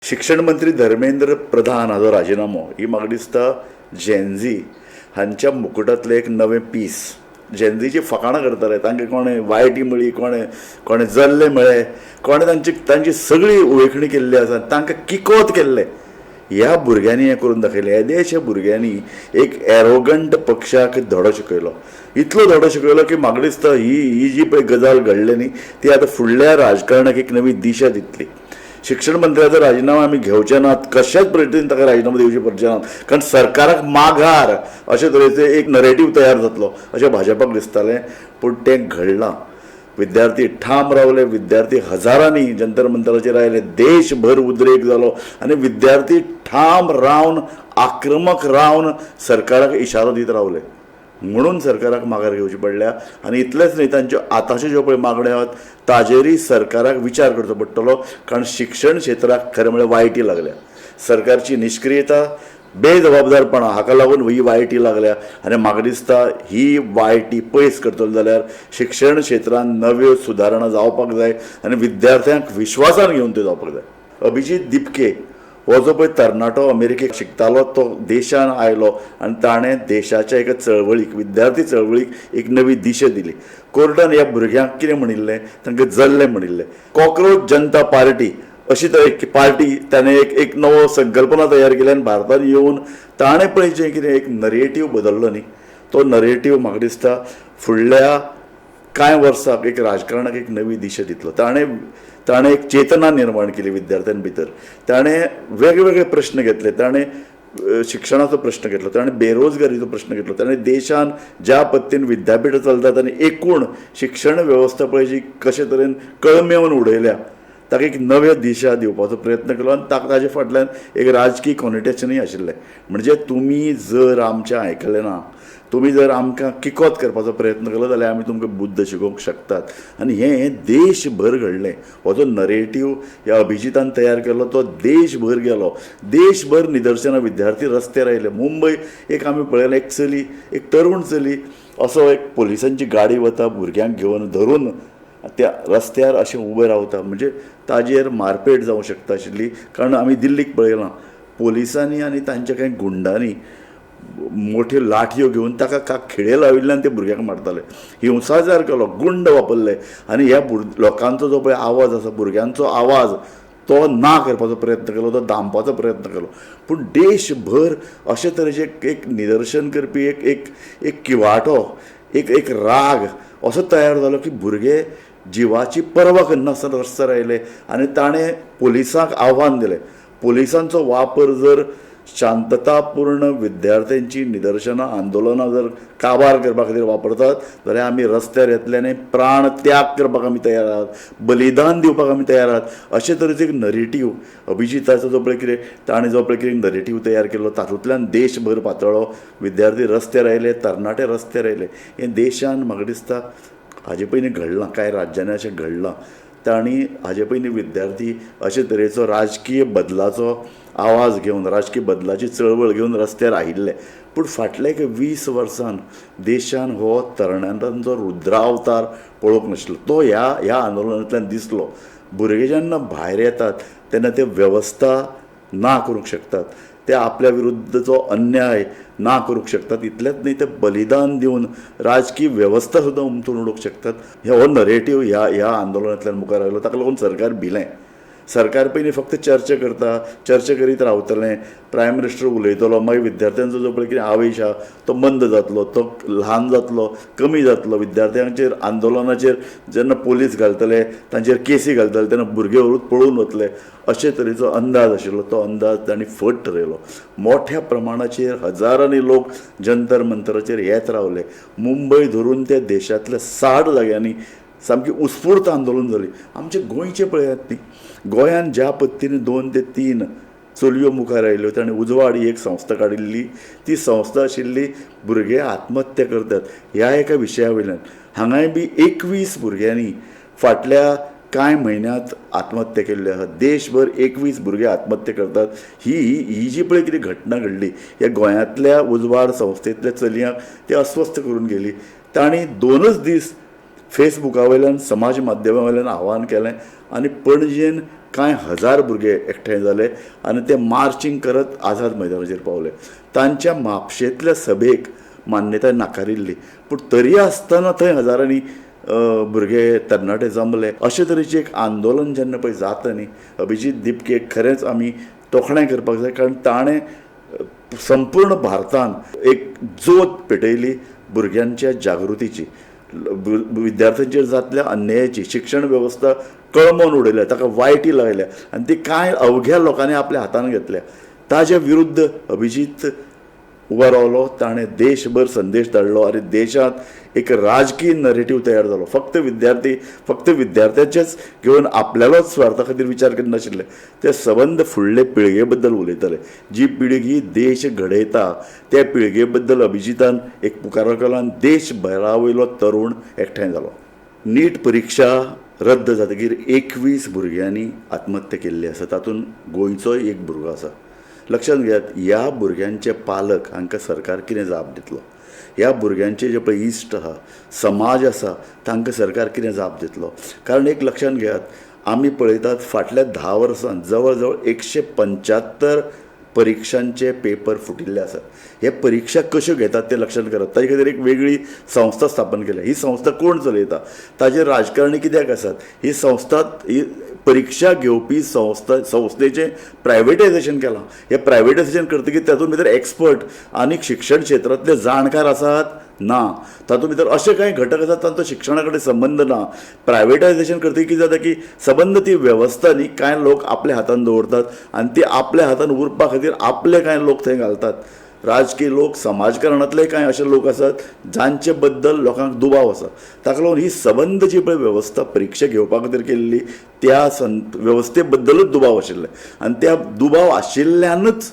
शिक्षण मंत्री धर्मेंद्र प्रधान हाजो राजिनामो ही म्हाका दिसता जेनझी हांच्या मुकुटांतलें एक नवें पीस. जेनझीची फकाणां करताले, तांकां कोणें वायटी म्हळी, कोणें जल्ले म्हळे, कोणें तांची सगळी उवेखणी केल्ली आसा, तांकां किकोत केल्ले. ह्या भुरग्यांनी हें करून दाखयलें. येदेशा भुरग्यांनी एक एरोगंट पक्षाक धडो शिकयलो, इतलो धडो शिकयलो की म्हाका दिसता ही जी पळय गजाल घडली न्ही ती आतां फुडल्या राजकारणाक एक नवी दिशा दितली. शिक्षण मंत्र्याचो राजिनामो आमी घेवचे नात, कशाच परिस्थितीन ताका राजिनामो दिवचे पडचे नात, कारण सरकाराक माघार अशे तरेचो एक नरेटीव तयार जातलो अशें भाजपाक दिसतालें, पूण तें घडलां. विद्यार्थी ठाम रावले, विद्यार्थी हजारांनी जंतर मंतराचेर आयले, देशभर उद्रेक जालो आनी विद्यार्थी ठाम रावन आक्रमक रावन सरकाराक इशारो दीत रावले, म्हणून सरकाराक माघार घेवची पडल्या. आनी इतलेंच न्ही, तांच्यो आतांच्यो ज्यो पळय मागण्यो आहात ताजेरय सरकाराक विचार करचो पडटलो, कारण शिक्षण क्षेत्राक खरें म्हळ्यार वायटी लागल्या. सरकारची निश्क्रियता, बेजबाबदारपणां हाका लागून ही वायटी लागल्या आनी म्हाका दिसता ही वायटी पयस करतलो जाल्यार शिक्षण क्षेत्रांत नव्यो सुदारणा जावपाक जाय आनी विद्यार्थ्यांक विश्वासान घेवन त्यो जावपाक जाय. अभिजीत दिपके हो जो पळय तरणाटो अमेरिकेक शिकतालो तो देशान आयलो आनी ताणें देशाच्या एका चळवळीक, विद्यार्थी चळवळीक एक नवी दिशा दिली. कोर्टान ह्या भुरग्यांक कितें म्हणिल्लें, तांकां जल्ले म्हणिल्लें. कॉक्रोच जनता पार्टी अशी तर एक पार्टी ताणें एक नवो संकल्पना तयार केली आनी भारतान येवन ताणें पळय जें कितें एक नरेटीव बदल्लो न्ही, तो नरेटीव म्हाका दिसता फुडल्या कांय वर्साक एक राजकारणाक एक नवी दिशा दितलो. ताणें एक चेतना निर्माण केली विद्यार्थ्यां भितर, ताणें वेगवेगळे प्रश्न घेतले, ताणें शिक्षणाचो प्रश्न घेतलो, ताणें बेरोजगारीचो प्रश्न घेतलो, ताणें देशान ज्या पद्दतीन विद्यापीठां चलतात आनी एकूण शिक्षण वेवस्था पळय जी कशे तरेन कळमेवन उडयल्या ताका एक नव्या दिशा दिवपाचो प्रयत्न केलो आनी ताका ताजे फाटल्यान एक राजकीय कॉनोटेशनूय आशिल्लें. म्हणजे तुमी जर आमचें आयकलें ना, तुमी जर आमकां किकोत करपाचो प्रयत्न केलो जाल्यार आमी तुमकां बुद्द शिकोवंक शकतात. आनी हें देशभर घडलें. हो जो नरेटीव ह्या अभिजितान तयार केलो तो देशभर गेलो, देशभर निदर्शनां, विद्यार्थी रस्त्यार आयले. मुंबय एक आमी पळयलें, एक चली, एक तरूण चली असो एक पोलिसांची गाडी वता भुरग्यांक घेवन धरून त्या रस्त्यार अशें उबें रावता, म्हणजे ताजेर मारपेट जावंक शकता आशिल्ली. कारण आमी दिल्लीक पळयलां, पोलिसांनी आनी तांच्या कांय गुंडांनी मोठ्यो लाठयो घेवन ताका खिळे लाविल्ल्यान ते भुरग्यांक मारताले. हिंसाचार केलो, गुंड वापरले आनी ह्या लोकांचो जो पळय आवाज आसा, भुरग्यांचो आवाज तो ना करपाचो प्रयत्न केलो, तो दामपाचो प्रयत्न केलो. पूण देशभर अशे तरेचे एक निदर्शन करपी एक एक एक किवाटो, एक एक राग असो तयार जालो की भुरगे जिवाची पर्वा करनासतना रस्त्यार आयले आनी ताणें पोलिसांक आव्हान दिलें. पोलिसांचो वापर जर शांततापूर्ण विद्यार्थ्यांची निदर्शनां, आंदोलनां जर काबार करपा खातीर वापरतात जाल्यार आमी रस्त्यार येतले आनी प्राण त्याग करपाक आमी तयार आहात, बलिदान दिवपाक आमी तयार आहात, अशे तरेचो एक नरेटीव अभिजिताचो जो पळय कितें ताणें जो पळय कितें नरेटीव तयार केलो तातूंतल्यान देशभर पातळ्ळो. विद्यार्थी रस्त्यार आयले, तरणाटे रस्त्यार आयले. हें देशान म्हाका दिसता हाजे पयलीं घडलां, कांय राज्यांनी अशें घडलां. तांणी हाजे पयलीं विद्यार्थी अशे तरेचो राजकीय बदलाचो आवाज घेवन, राजकीय बदलाची चळवळ घेवन रस्त्यार आयिल्ले. पूण फाटल्या एक 20 वर्सान देशान हो तरणाट्यांचो रुद्रावतार पळोवंक नाशिल्लो, तो ह्या आंदोलनांतल्यान दिसलो. भुरगे जेन्ना भायर येतात तेन्ना ते वेवस्था ना करूंक शकतात, ते आपल्या विरुद्धचो अन्याय ना करूंक शकतात, इतलेंच न्ही ते बलिदान दिवन राजकीय वेवस्था सुद्दां उमथून उडोवंक शकतात. हो नरेटीव ह्या आंदोलनांतल्यान मुखार आयलो. ताका लागून सरकार भिलें. सरकार पयलीं फक्त चर्चा करता, चर्चा करीत रावतलें, प्रायम मिनिस्टर उलयतलो, मागीर विद्यार्थ्यांचो जो पळय कितें आवेश आहा तो मंद जातलो, तो ल्हान जातलो, कमी जातलो. विद्यार्थ्यांचेर आंदोलनाचेर जेन्ना पोलीस घालतले, तांचेर केसी घालतले तेन्ना भुरगे व्हरून पळून वतले, अशे तरेचो अंदाज आशिल्लो. तो अंदाज तांणी फट ठरयलो. मोठ्या प्रमाणाचेर हजारांनी लोक जंतर मंतराचेर येत रावले. मुंबय धरून ते देशांतल्या 60 जाग्यांनी सामकी उत्स्फूर्त आंदोलन जाली. आमचे गोंयचें पळयात न्ही, गोंयान ज्या पद्दतीन 2 ते 3 चलयो मुखार आयल्यो, ताणें उजवाड ही एक संस्था काडिल्ली. ती संस्था आशिल्ली भुरगे आत्महत्या करतात ह्या एका विशया वयल्यान. हांगाय बी 21 भुरग्यांनी फाटल्या कांय म्हयन्यांत आत्महत्या केल्ली आसा. देशभर 21 भुरगे आत्महत्या करतात. ही ही जी पळय कितें घटना घडली ह्या गोंयांतल्या उजवाड संस्थेंतल्या चलयांक ते अस्वस्थ करून गेली. तांणी 2च दीस फेसबुका वयल्यान समाज माध्यमा वयल्यान आव्हान केलें आनी पणजेन कांय हजार भुरगे एकठांय जाले आनी ते मार्चींग करत आझाद मैदानाचेर पावले. तांच्या म्हापशेंतल्या सभेक मान्यताय नाकारिल्ली, पूण तरी आसतना थंय हजारांनी भुरगे तरणाटे जमले. अशे तरेचें एक आंदोलन जेन्ना पळय जाता न्ही, अभिजीत दिपके खरेंच आमी तोखणाय करपाक जाय, कारण ताणें संपूर्ण भारतान एक जोत पेटयली भुरग्यांच्या जागृतीची, विद्यार्थ्यांचेर जातल्या अन्यायाची. शिक्षण वेवस्था कळमोन उडयल्या, ताका वायटी लायल्या आनी ती कांय अवघ्या लोकांनी आपल्या हातान घेतल्या. ताज्या विरुद्ध अभिजीत उबो रावलो, ताणें देशभर संदेश धाडलो आनी देशांत एक राजकीय नरेटीव तयार जालो. फक्त विद्यार्थी फक्त विद्यार्थ्यांचेच घेवन आपल्यालोच स्वार्था खातीर विचार करनाशिल्ले, ते सबंद फुडले पिळगे बद्दल उलयताले. जी पिळगी देश घडयता त्या पिळगे बद्दल अभिजितान एक पुकारो केलो आनी देशभरा वयलो तरुण एकठांय जालो. नीट परिक्षा रद्द जातकीर 21 भुरग्यांनी आत्महत्या केल्ली आसा, तातूंत गोंयचोय एक भुरगो आसा. लक्षांत घेयात, ह्या भुरग्यांचे पालक हांकां सरकार कितें जाप दितलो, ह्या भुरग्यांचे जे पळय इश्ट आसा, समाज आसा, तांकां सरकार कितें जाप दितलो. कारण एक लक्षांत घेयात, आमी पळयतात फाटल्या 10 वर्सांत जवळ जवळ 175 परिक्षांचे पेपर फुटिल्ले आसात. हे परिक्षा कश्यो घेतात ते लक्षांत करात. ताजे खातीर एक वेगळी संस्था स्थापन केल्या. ही संस्था कोण चलयता, ताजेर राजकारणी कित्याक आसात, ही संस्था ही परिक्षा घेवपी संस्था संस्थेचें प्रायवेटायजेशन केलां. हें प्रायवेटायजेशन करतकीर तातूंत भितर एक्सपर्ट आनी शिक्षण क्षेत्रांतले जाणकार आसात ना, तातूंत भितर अशे कांय घटक आसात तांचो शिक्षणा कडेन संबंद ना. प्रायवेटायजेशन करतकीर कितें जाता की सबंद ती वेवस्था न्ही कांय लोक आपल्या हातान दवरतात आनी ती आपल्या हातान उरपा खातीर आपले कांय लोक थंय घालतात. राजकीय लोक, समाजकारणांतले कांय अशे लोक आसात जांचे बद्दल लोकांक दुबाव आसा. ताका लागून ही सबंद जी पळय वेवस्था परिक्षा घेवपा खातीर केल्ली त्या वेवस्थे बद्दलूच दुबाव आशिल्ले आनी त्या दुबाव आशिल्ल्यानूच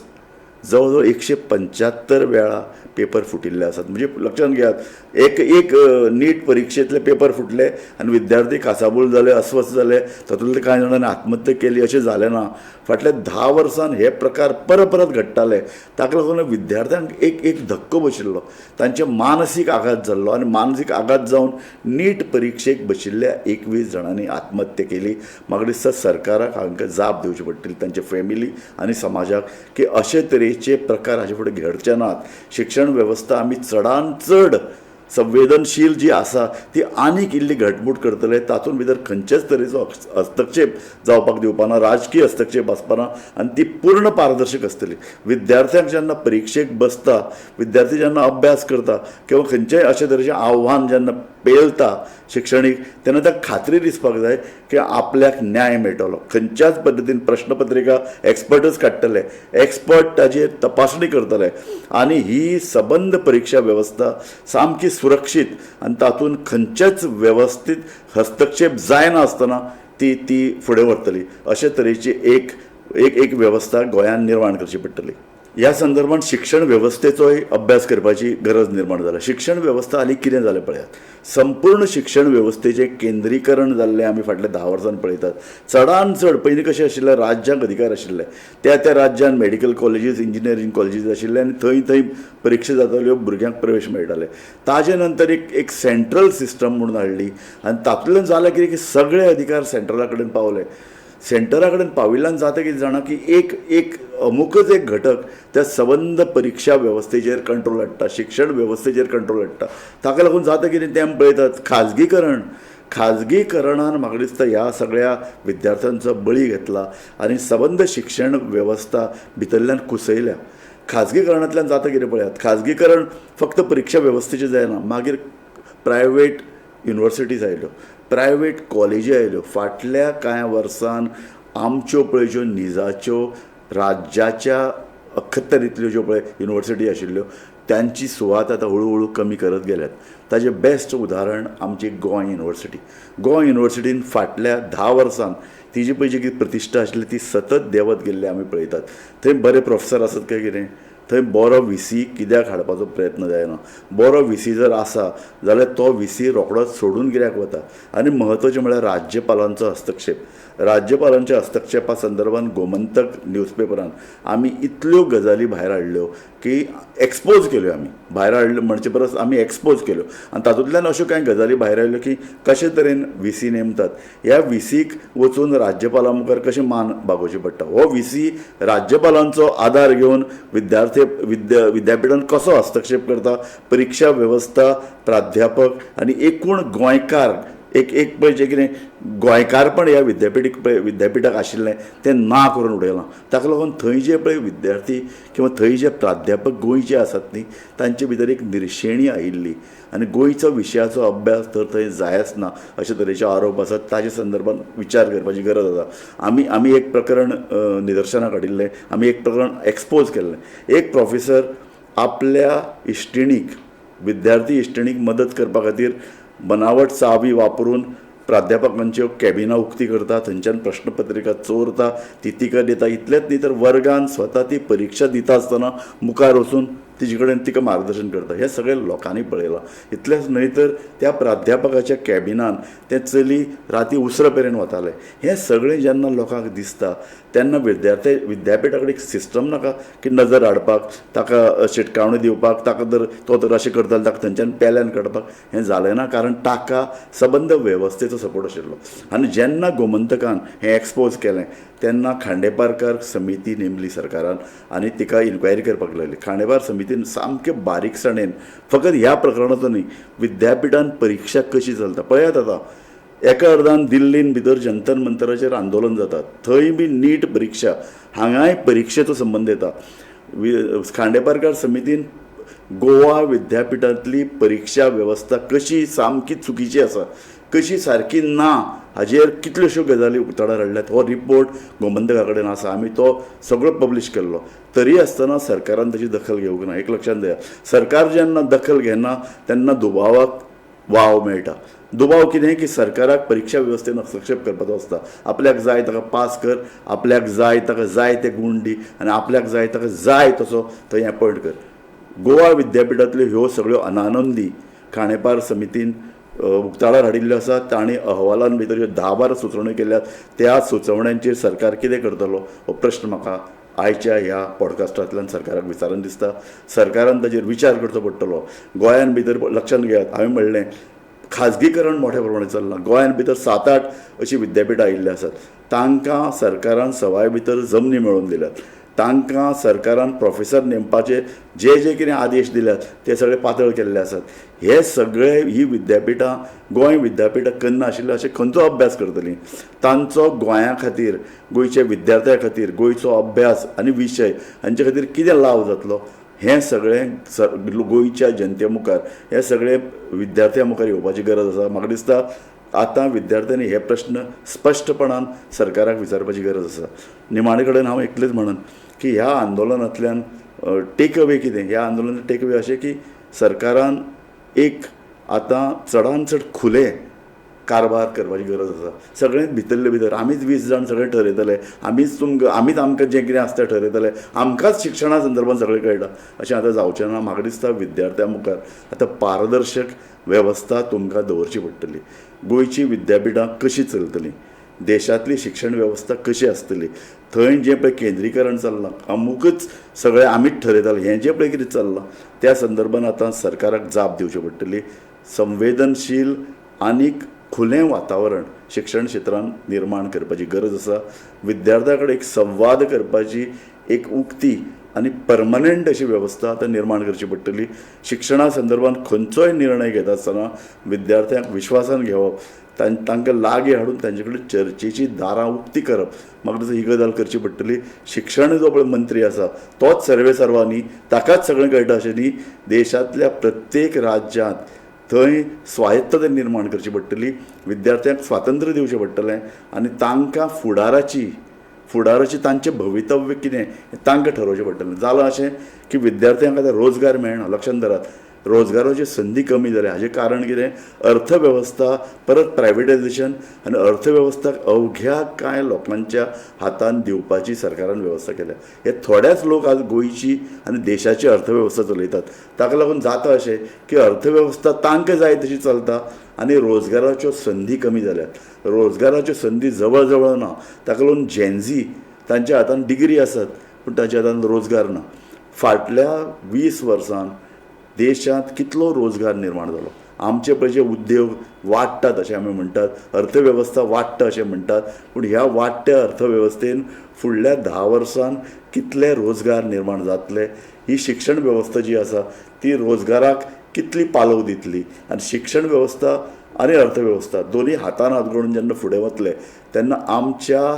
जवळ जवळ 175 वेळा पेपर फुटिल्ले आसात. म्हणजे लक्षांत घेयात, एक एक नीट परिक्षेंतले पेपर फुटले आनी विद्यार्थी कासाबूल जाले, अस्वस्थ जाले, तातूंतले कांय जाणांनी आत्महत्या केली. अशें जालें ना. फाटल्या 10 वर्सांत हे प्रकार परत परत घडटाले. ताका लागून विद्यार्थ्यांक एक एक धक्को बशिल्लो, तांचे मानसीक आघात जाल्लो आनी मानसीक आघात जावन नीट परिक्षेक बशिल्ल्या 21 जाणांनी आत्महत्या केली. म्हाका दिसता सरकाराक हांकां जाप दिवची पडटली, तांचे फॅमिली आनी समाजाक, की अशे तरेचे प्रकार हाचे फुडें घडचे नात. शिक्षण वेवस्था आमी चडान चड संवेदनशील जी आसा ती आनीक इल्ली घटमूट करतले. तातूंत भितर खंयचेच तरेचो हस्तक्षेप जावपाक दिवपाना, राजकीय हस्तक्षेप आसपाना आनी ती पूर्ण पारदर्शक आसतली. विद्यार्थ्यांक जेन्ना परिक्षेक बसता, विद्यार्थी जेन्ना अभ्यास करता किंवा खंयचेय अशे तरेचें आव्हान जेन्ना पेलता शिक्षणीक, तेन्ना ताका खात्री दिसपाक जाय की आपल्याक न्याय मेळटलो. खंयच्याच पद्दतीन प्रश्नपत्रिका एक्सपर्टच काडटले, एक्सपर्ट ताजेर तपासणी करतले आनी ही सबंद परिक्षा वेवस्था सामकी सुरक्षीत आनी तातूंत खंयचेच वेवस्थीत हस्तक्षेप जायनासतना ती ती फुडें व्हरतली. अशे तरेची एक एक एक वेवस्था गोंयांत निर्माण करची पडटली. ह्या संदर्भात शिक्षण वेवस्थेचोय अभ्यास करपाची गरज निर्माण जाल्या. शिक्षण वेवस्था हालीं कितें जालें पळयात, संपूर्ण शिक्षण वेवस्थेचें केंद्रीकरण जाल्लें आमी फाटल्या 10 वर्सांत पळयतात. चडान चड पयलीं कशें आशिल्लें, राज्यांक अधिकार आशिल्ले, त्या त्या राज्यान मेडिकल कॉलेजीस, इंजिनियरींग कॉलेजीस आशिल्ले आनी थंय थंय परिक्षा जाताल्यो, भुरग्यांक प्रवेश मेळटाले. ताजे नंतर एक एक सेंट्रल सिस्टम म्हणून हाडली आनी तातूंतल्यान जालें कितें की सगळे अधिकार सेंट्रला कडेन पावले. सेंटरा कडेन पाविल्ल्यान जाता कितें जाणा की एक एक अमुकच एक घटक त्या सबंद परिक्षा वेवस्थेचेर कंट्रोल हाडटा, शिक्षण वेवस्थेचेर कंट्रोल हाडटा. ताका लागून जाता कितें तें आमी पळयतात. खाजगीकरण, खाजगीकरणान म्हाका दिसता ह्या सगळ्या विद्यार्थ्यांचो बळी घेतला आनी सबंद शिक्षण वेवस्था भितरल्यान कुसयल्या. खाजगीकरणांतल्यान जाता कितें पळयात, खाजगीकरण फक्त परिक्षा वेवस्थेचेर जायना, मागीर प्रायवेट युनिवर्सिटीज आयल्यो, प्रायवेट कॉलेजी आयल्यो. फाटल्या कांय वर्सान आमच्यो पळय ज्यो निजाच्यो राज्याच्या अखत्यारींतल्यो ज्यो पळय युनिवर्सिटी आशिल्ल्यो तांची सुवात आतां हळू हळू कमी करत गेल्यात. ताजें बेस्ट उदाहरण आमची गोंय युनिवर्सिटी. गोंय युनिवर्सिटीन फाटल्या 10 वर्सांत तिजी पळय जी कितें प्रतिश्ठा आशिल्ली ती सतत देंवत गेल्ली आमी पळयतात. थंय बरे प्रोफेसर आसत काय कितें, थंय बरो व्ही सी कित्याक हाडपाचो प्रयत्न जायना. बरो व्ही सी जर आसा जाल्यार तो व्ही सी रोखडोच सोडून कित्याक वता. आनी म्हत्वाचें म्हळ्यार राज्यपालांचो हस्तक्षेप. राज्यपालांच्या हस्तक्षेपा संदर्भात गोमंतक न्यूजपेपरान आमी इतल्यो गजाली भायर हाडल्यो की एक्सपोज केल्यो. आमी भायर हाडल्यो म्हणचे परस आमी एक्सपोज केल्यो आनी तातूंतल्यान अश्यो कांय गजाली भायर आयल्यो की कशे तरेन व्ही सी नेमतात, ह्या व्ही सीक वचून राज्यपाला मुखार कशें मान बागोवची पडटा, हो व्ही सी राज्यपालांचो आदार घेवन विद्यापिठान कसो हस्तक्षेप करता, परिक्षा वेवस्था, प्राध्यापक आनी एकूण गोंयकार एक एक पळय जें कितें गोंयकारपण ह्या विद्यापिठाक आशिल्लें तें ना करून उडयलां. ताका लागून थंय जे पळय विद्यार्थी किंवा थंय जे प्राध्यापक गोंयचे आसात न्ही तांचे भितर एक निर्शेणी आयिल्ली आनी गोंयचो विशयाचो अभ्यास तर थंय जायच ना अशे तरेचे आरोप आसात. ताजे संदर्भात विचार करपाची गरज आसा. आमी आमी एक प्रकरण निदर्शनाक हाडिल्लें, आमी एक प्रकरण एक्सपोज केल्लें. एक प्रोफेसर आपल्या इश्टिणीक, विद्यार्थी इश्टिणीक मदत करपा खातीर बनावट चावी वापरून प्राध्यापकांच्यो कॅबिनां उक्ती करता, थंयच्यान प्रश्नपत्रिका चोरता, ती तिका दिता. इतलेंच न्ही तर वर्गान स्वता ती परिक्षा दिता आसतना मुखार वचून तिजे कडेन तिका मार्गदर्शन करता. हें सगळें लोकांनी पळयलां. इतलेंच न्हय तर त्या प्राध्यापकाच्या कॅबिनान तें चली राती उसरां मेरेन वतालें. हें सगळें जेन्ना लोकांक दिसता तेन्ना विद्यापिठा कडेन एक सिस्टम नाका की नजर हाडपाक, ताका शिटकावणी दिवपाक, ताका जर तो तर अशें करता ताका थंयच्यान पेल्यान काडपाक. हें जालें ना कारण ताका सबंद वेवस्थेचो सपोर्ट आशिल्लो. आनी जेन्ना गोमंतकान हें एक्सपोज केलें तेन्ना खांडेपारकार समिती नेमली सरकारान आनी तिका इन्क्वायरी करपाक लागली. खांडेपार समितीन सामके बारीकसाणेन फकत ह्या प्रकरणाचो न्ही, विद्यापिठान परिक्षा कशी चलता पळयात. आतां एका अर्दान दिल्लीन भितर जंतर मंतराचेर आंदोलन जाता, थंय बी नीट परिक्षा, हांगाय परिक्षेचो संबंद येता. खांडेपारकार समितीन गोवा विद्यापिठांतली परिक्षा वेवस्था कशी सामकी चुकीची आसा, कशी सारकी ना हाजेर कितल्योश्यो गजाली उक्ताडार हाडल्यात. हो रिपोर्ट गोमंतका कडेन आसा, आमी तो सगळो पब्लीश केल्लो. तरी आसतना सरकारान ताची दखल घेवंक ना. एक लक्षांत दयात, सरकार जेन्ना दखल घेना तेन्ना दुबावाक वाव मेळटा. दुबाव कितें की सरकाराक परिक्षा वेवस्थेन हस्तक्षेप करपाचो आसता. आपल्याक जाय ताका पास कर, आपल्याक जाय ताका जाय ते गूण दी आनी आपल्याक जाय ताका जाय तसो थंय एपॉयंट कर. गोवा विद्यापिठांतल्यो ह्यो सगळ्यो अनानंदी खांडेपार समितीन उक्ताडार हाडिल्ल्यो आसा. तांणी अहवालान भितर ह्यो 10-12 सुचोवण्यो केल्यात. त्या सुचोवण्यांचेर सरकार कितें करतलो हो प्रश्न म्हाका आयच्या ह्या पॉडकास्टांतल्यान सरकाराक विचारून दिसता. सरकारान ताचेर विचार करचो पडटलो. गोंयान भितर लक्षांत घेयात, हांवें म्हणलें खाजगीकरण मोठ्या प्रमाणात चल्लां. गोंयान भितर 7-8 अशीं विद्यापिठां आयिल्लीं आसात. तांकां सरकारान सवाय भितर जमनी मेळोवन दिल्यात. तांकां सरकारान प्रोफेसर नेमपाचे जे जे कितें आदेश दिल्यात ते सगळे पातळ केल्ले आसात. हे सगळे ही विद्यापिठां गोंय विद्यापिठां करना आशिल्लें अशें खंयचो अभ्यास करतलीं? तांचो गोंया खातीर, गोंयच्या विद्यार्थ्यां खातीर गोंयचो अभ्यास आनी विशय हांचे खातीर कितें लाव जातलो हें सगळें गोंयच्या जनते मुखार, हें सगळें विद्यार्थ्यां मुखार येवपाची गरज आसा. म्हाका दिसता आतां विद्यार्थ्यांनी हे प्रश्न स्पश्टपणान सरकाराक विचारपाची गरज आसा. निमाणे कडेन हांव एकलेच म्हणून की ह्या आंदोलनांतल्यान टेक अवे कितें, ह्या आंदोलनांत टेक अवे अशें की सरकारान एक आतां चडान चड खुले कारभार करपाची गरज आसा. सगळें भितरले भितर आमीच 20 जाण सगळें ठरयतले, आमीच तुमकां, आमीच आमकां जें कितें आसता तें ठरयतले, आमकांच शिक्षणा संदर्भात सगळें कळटा अशें आतां जावचें ना. म्हाका दिसता विद्यार्थ्यां मुखार आतां पारदर्शक वेवस्था तुमकां दवरची पडटली. गोंयची विद्यापिठां कशीं चलतलीं, देशांतली शिक्षण वेवस्था कशी आसतली, थंय जें पळय केंद्रीकरण चल्लां, अमुकच सगळें आमीच ठरयताले हें जें पळय कितें चल्लां त्या संदर्भात आतां सरकाराक जाप दिवची पडटली. संवेदनशील आनीक खुलें वातावरण शिक्षण क्षेत्रांत निर्माण करपाची गरज आसा. विद्यार्थ्यां कडेन एक संवाद करपाची एक उक्ती आनी परमनंट अशी वेवस्था आतां निर्माण करची पडटली. शिक्षणा संदर्भात खंयचोय निर्णय घेता आसतना विद्यार्थ्यांक विश्वासान घेवप, तांकां लागीं हाडून तांचे कडेन चर्चेची दारां उक्ती करप, म्हाका दिसता ही गजाल करची पडटली. शिक्षण जो पळय मंत्री आसा तोच सर्वे सर्वा न्ही, ताकाच सगळें कळटा अशें न्ही. देशांतल्या प्रत्येक राज्यांत थंय स्वायत्तता निर्माण करची पडटली, विद्यार्थ्यांक स्वातंत्र्य दिवचें पडटलें आनी तांकां फुडाराची तांचें भवितव्य कितें हें तांकां ठरोवचें पडटलें. जालां अशें की विद्यार्थ्यांक आतां रोजगार मेळना. लक्षांत धरात, रोजगाराची संदी कमी जाल्या. हाजें कारण कितें? अर्थवेवस्था परत प्रायवेटायजेशन आनी अर्थवेवस्था अवघ्या कांय लोकांच्या हातान दिवपाची सरकारान वेवस्था केल्या. हे थोडेच लोक आज गोंयची आनी देशाची अर्थवेवस्था चलयतात. ताका लागून जाता अशें की अर्थवेवस्था तांकां जाय तशी चलता आनी रोजगाराच्यो संदी कमी जाल्यात. रोजगाराच्यो संदी जवळ जवळ ना. ताका लागून जेनझी तांच्या हातान डिग्री आसात पूण तांच्या हातान रोजगार ना. फाटल्या 20 वर्सांत देशांत कितलो रोजगार निर्माण जालो? आमचे पळय जे उद्योग वाडटात अशें आमी म्हणटात, अर्थवेवस्था वाडटा अशें म्हणटात, पूण ह्या वाडट्या अर्थवेवस्थेन फुडल्या 10 वर्सांत कितले रोजगार निर्माण जातले? ही शिक्षण वेवस्था जी आसा ती रोजगाराक कितली पालव दितली? आनी शिक्षण वेवस्था आनी अर्थवेवस्था दोनूय हातान हात घालून जेन्ना फुडें वतले तेन्ना आमच्या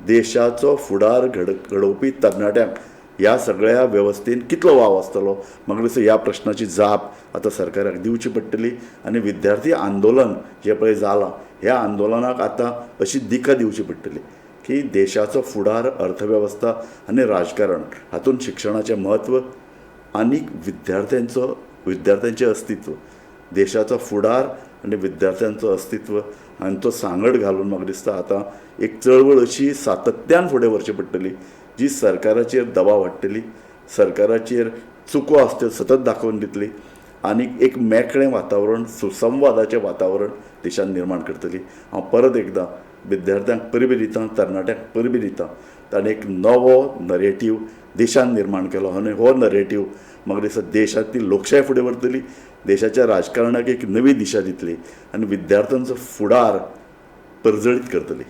देशाचो फुडार घडोवपी तरणाट्यांक ह्या सगळ्या वेवस्थेन कितलो वाव आसतलो? म्हाका दिसता ह्या प्रश्नाची जाप आतां सरकाराक दिवची पडटली. आनी विद्यार्थी आंदोलन जें पळय जालां ह्या आंदोलनाक आतां अशी दिका दिवची पडटली की देशाचो फुडार, अर्थवेवस्था आनी राजकारण हातूंत शिक्षणाचें म्हत्व आनी विद्यार्थ्यांचें अस्तित्व, देशाचो फुडार आनी विद्यार्थ्यांचो अस्तित्व हांचो सांगड घालून म्हाका दिसता आतां एक चळवळ अशी सातत्यान फुडें व्हरची पडटली जी सरकाराचेर दबाव हाडटली, सरकाराचेर चुको आसता त्यो सतत दाखोवन दितली आनी एक मेकळें वातावरण, सुसंवादाचें वातावरण देशांत निर्माण करतली. हांव परत एकदां विद्यार्थ्यांक परबीं दितां, तरणाट्यांक परबीं दितां. ताणें एक नवो नरेटीव देशान निर्माण केलो आनी हो नरेटीव म्हाका दिसता देशांतली लोकशाय फुडें व्हरतली, देशाच्या राजकारणाक एक नवी दिशा दितली आनी विद्यार्थ्यांचो फुडार परजळीत करतली.